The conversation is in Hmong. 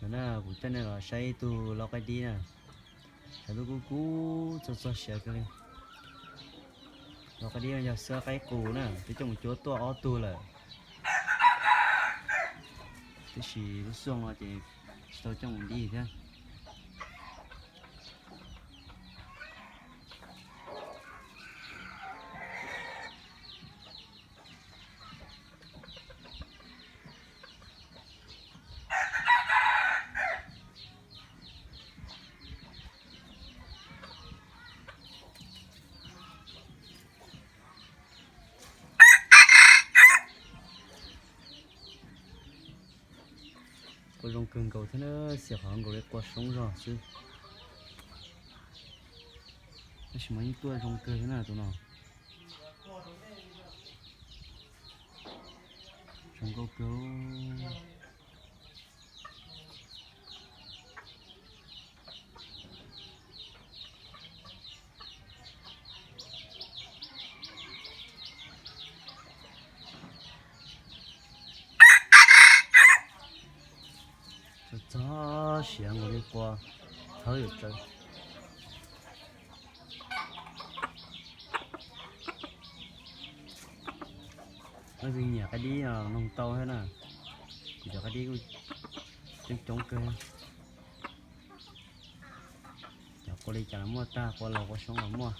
Na, kuv coj nej los saib ib tug lau qaib dib na. Saib lub kub kub txog txog siav kawg li. Lau qaib dib no yog xwb qaib qus na, twb coj mus cuab tuaj ob tug lawm. Tiam sis lub xuaj no ces tsis tau coj mus dib thiab. Qua zoo kawg nkaus thiab na, xim qhov nkaus li qua soob zog xwb. Tab sis mas yeej tuaj zoo kawg thiab na tus no. Zoo nkauj kawg. Txog siav nkaus li qua thawb yuav tsawv. Leej twg nyiam qaib dib no noog tau thiab na, kuv cov qaib dib kuj coob coob kawg. Cov qua li cas los muaj tag, qua laus qua soob los muaj.